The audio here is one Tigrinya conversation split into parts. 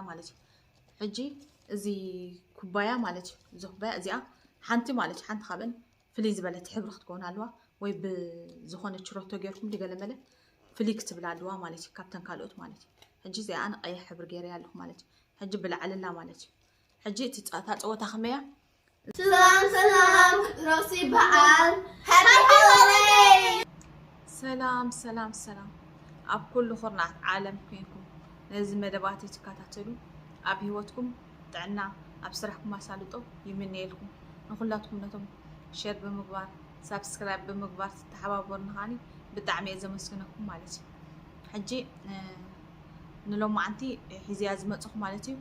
ማለት እዩ። ሕጂ እዚ ኩባያ ማለት እዩ። እዚ ኩባያ እዚኣ ሓንቲ ማለት እዩ። ሓንቲ ካብን ፍልይ ዝበለት ሕብሪ ክትከውን ኣለዋ፣ ወይ ብዝኾነ ችሮቶ ጌርኩም ድገለመለ ፍልይ ክትብል ኣለዋ ማለት እዩ፣ ካብተን ካልኦት ማለት እዩ። ሕጂ እዚኣ ኣነ ቀይሕ ሕብሪ ገይረያ ኣለኹ ማለት እዩ። ሕጂ ብላዕልና ማለት እዩ። ሕጂ እቲ ጸ-፣ እታ ጸወታ ከመያ? ሰላም ሰላም፣ ሮክሲ በዓል፣ ሃፒ ሆሊደይ። ሰላም ሰላም ሰላም፣ ኣብ ኩሉ ኩርናዓት ዓለም ኮይንኩም ነዚ መደባት ትከታተሉ፣ ኣብ ህይወትኩም ጥዕና፣ ኣብ ስራሕኩም ኣሳልጦ ይምነየልኩም። ንኩላትኩም ነቶም ሼር ብምግባር፣ ሳብስክራይብ ብምግባር ትተሓባበሩኒ ከዓኒ ብጣዕሚ እየ ዘመስግነኩም ማለት እዩ። ሕጂ፣ እ፣ ንሎማዓንቲ ሒዝያ ዝመጽኹ ማለት እዩ።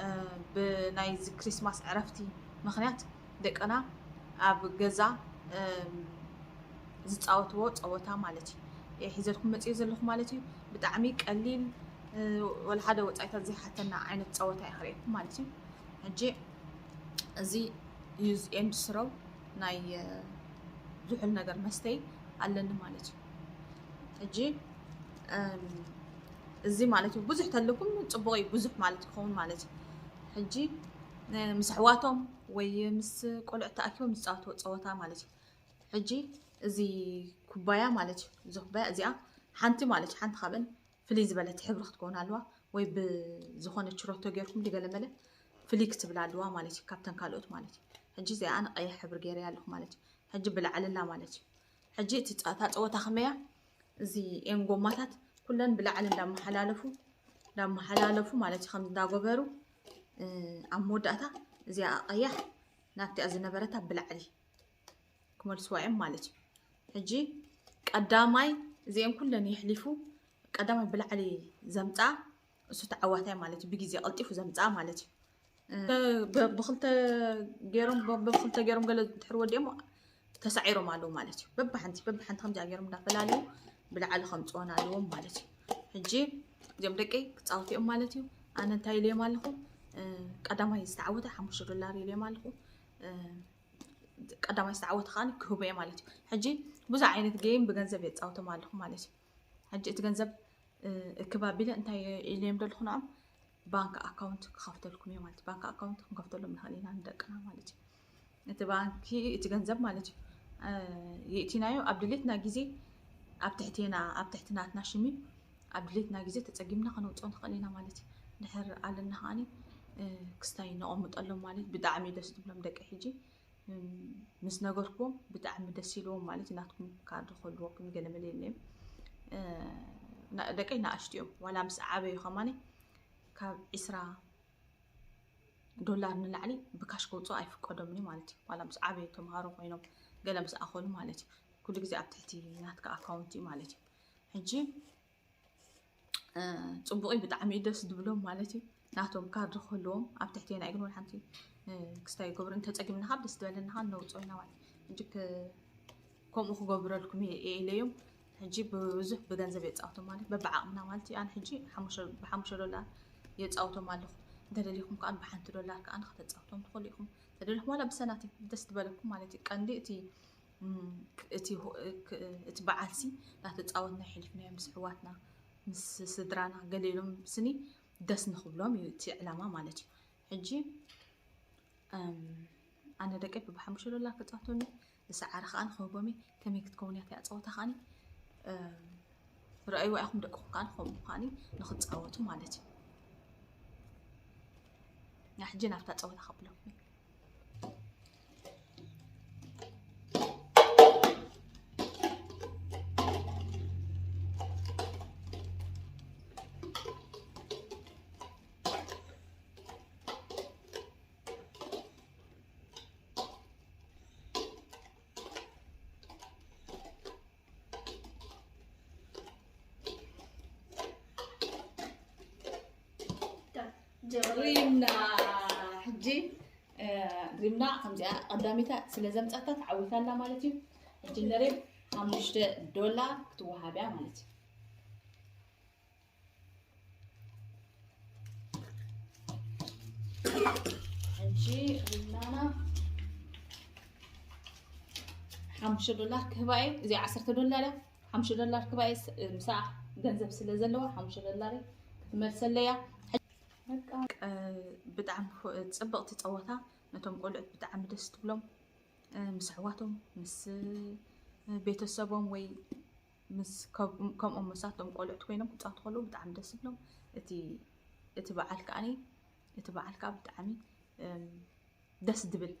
እ፣ ብናይዚ ክሪስማስ ዕረፍቲ ምኽንያት ደቅና ኣብ ገዛ፣ እ፣ ዝጻወትዎ ጸወታ ማለት እዩ። እየ ሒዘልኩም መጽየ ዘለኹ ማለት እዩ። ብጣዕሚ ቀሊል፣ እ፣ ወላ ሓደ ወጻኢታት ዘይሓተና ዓይነት ጸወታ እየ ክርእየኩም ማለት እዩ። ሕጂ እዚ ዩዝ ኤንድ ስሮው ናይ፣ እ፣ ዝሑል ነገር መስተይ ኣለኒ ማለት እዩ። ሕጂ፣ እም፣ እዚ ማለት እዩ ብዙሕ ተለኩም ጽቡቕ እዩ፣ ብዙሕ ማለት ክኸውን ማለት እዩ። ሕጂ፣ እ፣ ምስ ኣሕዋቶም ወይ ምስ ቆልዑት ተኣኪቦም ዝጻወትዎ ጸወታ ማለት እዩ። ሕጂ እዚ ኩባያ ማለት እዩ፣ እዚ ኩባያ እዚኣ ሓንቲ ማለት እዩ፣ ሓንቲ ካብን ፍልይ ዝበለት ሕብሪ ክትከውን ኣለዋ፣ ወይ ብዝኾነ ችሮቶ ጌርኩም ድገለመለ ፍልይ ክትብል ኣለዋ ማለት እዩ፣ ካብተን ካልኦት ማለት እዩ። ሕጂ እዚኣ ኣነ ቀይሕ ሕብሪ ገይረያ ኣለኹ ማለት እዩ። ሕጂ ብላዕልና ማለት እዩ። ሕጂ እቲ ጸ-፣ እታ ጸወታ ከመያ? እዚ ኤን ጎማታት ኩለን ብላዕሊ እንዳመሓላለፉ፣ እንዳመሓላለፉ ማለት እዩ፣ ከም እንዳገበሩ፣ እ፣ ኣብ መወዳእታ እዚኣ ቀያሕ ናብቲኣ ዝነበረታ ብላዕሊ ክመልስዋ እዮም ማለት እዩ። ሕጂ ቀዳማይ እዚአን ኩለን የሕሊፉ ቀዳማይ ብላዕሊ ዘምጻ እሱ ተዓዋታይ ማለት እዩ። ብግዜ ቀልጢፉ ዘምጻ ማለት እዩ። እ፣ ብ-፣ ብኽልተ ገይሮም፣ ብ-፣ ብኽልተ ገይሮም ገለ ድሕሪ ወዲኦም ተሳዒሮም ኣለዉ ማለት እዩ። በብሓንቲ፣ በብሓንቲ ከምዚኣ ገይሮም እንዳፈላለዩ ብላዕሊ ከምጽኦን ኣለዎም ማለት እዩ። ሕጂ እዚኦም ደቀይ ክጻወቱ እዮም ማለት እዩ። ኣነ እንታይ ኢለዮም ኣለኹ? እ፣ ቀዳማይ ዝተዓወተ ሓሙሽተ ዶላር ኢለዮም ኣለኹ። እ፣ ቀዳማይ ዝተዓወተ ከኣ ክህቦ እየ ማለት እዩ። ሕጂ ብዙሕ ዓይነት ጌም ብገንዘብ የጻውቶም ኣለኹ ማለት እዩ። ሕጂ እቲ ገንዘብ፣ እ፣ እክብ ኣቢለ እንታይ ኢለዮም ዘለኹ ንዖም? ባንክ ኣካውንት ክኸፍተልኩም እየ ማለት እዩ። ባንክ ኣካውንት ክንከፍተሎም ንኽእል ኢና ንደቅና ማለት እዩ። እቲ ባንኪ፣ እቲ ገንዘብ ማለት እዩ። እ፣ የእቲናዮ ኣብ ድሌትና ግዜ ኣብ ትሕቴና፣ ኣብ ትሕቲ ናትና ሽም እዩ። ኣብ ድሌትና ግዜ ተጸጊምና ከነውጽኦ ንኽእል ኢና ማለት እዩ። ድሕር ኣለና ከኣኒ፣ እ፣ ክስታይ ነቐምጠሎም ማለት ብጣዕሚ ደስ ዝብሎም ደቂ ሕጂ። እም፣ ምስ ነገርኩዎም ብጣዕሚ ደስ ኢልዎም ማለት እዩ። ናትኩም ካርድ ክህልወኩም ገለ መለ የለን። እ፣ ና-፣ ደቀይ ንኣሽቱ እዮም። ዋላ ምስ ዓበዩ ከማኒ ካብ ዒስራ ዶላር ንላዕሊ ብካሽ ከውፅኡ ኣይፍቀዶምን እዩ ማለት እዩ። ዋላ ምስ ዓበዩ ተምሃሮ ኮይኖም ገለ ምስ ኣኸሉ ማለት እዩ። ኩሉ ግዜ ኣብ ትሕቲ ናትካ ኣካውንት እዩ ማለት እዩ። ሕጂ እ፣ ጽቡቕ እዩ፣ ብጣዕሚ እዩ ደስ ዝብሎም ማለት እዩ። ናቶም ካርድ ክህልዎም ኣብ ትሕቴና እዩ፣ ግን ወላ ሓንቲ፣ እ፣ ክስታይ ይገብሩ። እንተጸጊምና ካብ ደስ ዝበለና ከዓ ነውፅኦ ኢና ማለት እዩ። ሕጂ ክ-፣ ከምኡ ክገብረልኩም እየ፣ እየ ኢለዮም። ሕጂ ብዙሕ ብገንዘብ የጻውቶም ማለት በብዓቕምና ማለት እዩ። ኣነ ሕጂ ሓሙሽተ፣ ብሓሙሽተ ዶላር የጻውቶም ኣለኹ። እንተደሊኹም ከዓ ብሓንቲ ዶላር ከዓ ከተጻውቶም ትኽእሉ ኢኹም። እንተደሊኹም ዋላ ብሰናቲም ደስ ዝበለኩም ማለት እዩ። ቀንዲ እቲ እም፣ ክ-፣ እቲ ሆ-፣ ክ-፣ እቲ በዓልሲ እናተጻወትና የሕሊፍናዮ ምስ ኣሕዋትና፣ ምስ ስድራና፣ ገለ ኢሎም ስኒ ደስ ንኽብሎም እዩ እቲ ዕላማ ማለት እዩ። ሕጂ፣ እም፣ ኣነ ደቀይ ብሓሙሽተ ዶላር ክጻወቶም እየ፣ ንሰዓረ ከኣ ንኽህቦም እየ። ከመይ ክትከውን እያ እቲኣ ጸወታ ከኣኒ፣ እም፣ ረኣይዋ ኢኹም ደቅኹም ከኣ ንኸምኡ ከኣኒ ንኽጻወቱ ማለት እዩ። ያ ሕጂ ናብታ ጸወታ ከብለኩም እየ። ሪምና ሕጂ፣ እ፣ ሪምና ከምዚኣ ቀዳሚታ ስለ ዘምጻታ ተዓዊታ ኣላ ማለት እዩ። ሕጂ ንሪም ሓሙሽተ ዶላር ክትወሃብ እያ ማለት እዩ። ሕጂ ሪምናና ሓሙሽተ ዶላር ክህባ እየ። እዚኣ ዓሰርተ ዶላር እያ። ሓሙሽተ ዶላር ክህባ እየ። ስ-፣ ምሳኣ ገንዘብ ስለ ዘለዋ ሓሙሽተ ዶላር ክትመልሰለይ እያ። ብጣዕሚ ጽብቕቲ ጸወታ፣ ነቶም ቆልዑት ብጣዕሚ ደስ ትብሎም። ምስ ኣሕዋቶም፣ ምስ ቤተሰቦም ወይ ምስ ከምኦም መሳቶም ቆልዑት ኮይኖም ክጻወቱ ከለዉ ብጣዕሚ ደስ ዝብሎም። እቲ እቲ በዓል ከዓኒ እቲ በዓል ከዓ ብጣዕሚ ደስ ድብል።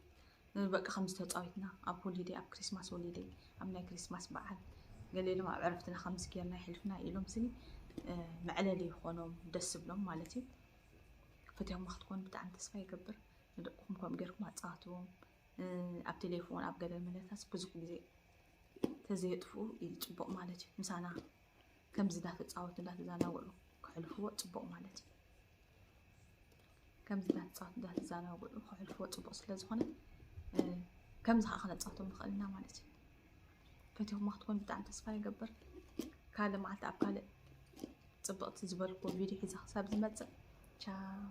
በቃ ከምዚ ተጻዊትና ኣብ ሆሊደይ፣ ኣብ ክሪስማስ ሆሊደይ፣ ኣብ ናይ ክሪስማስ በዓል፣ ገሊኦም ኣብ ዕረፍትና ከምዚ ጌርና ይሕልፍና ኢሎም ስኒ መዕለሊ ይኾኖም፣ ደስ ዝብሎም ማለት እዩ። ፈትዮም ክትኮኑ ብጣዕሚ ተስፋ ይገብር። ንደቅኹም ከምኡ ጌርኩም ኣጻወትዎም። ኣብ ቴሌፎን ኣብ ገለ መለታስ ብዙሕ ግዜ ተዘየጥፍኡ እዩ ጽቡቕ ማለት እዩ። ምሳና ከምዚ እንዳተጻወቱ እንዳተዘናግዑ ክሕልፍዎ ጽቡቕ ማለት እዩ። ከምዚ እንዳተጻወቱ እንዳተዘናግዑ ክሕልፍዎ ጽቡቕ ስለ ዝኾነ ከምዚ ከዓ ክነጻወቶም ንኽእል ኢና ማለት እዩ። ፈቲኹማ ክትኮኑ ብጣዕሚ ተስፋ ይገብር። ካልእ መዓልቲ ኣብ ካልእ ጽብቕቲ ዝበልኩ ቪድዮ ሒዛ ክሳብ ዝመጽእ ቻው።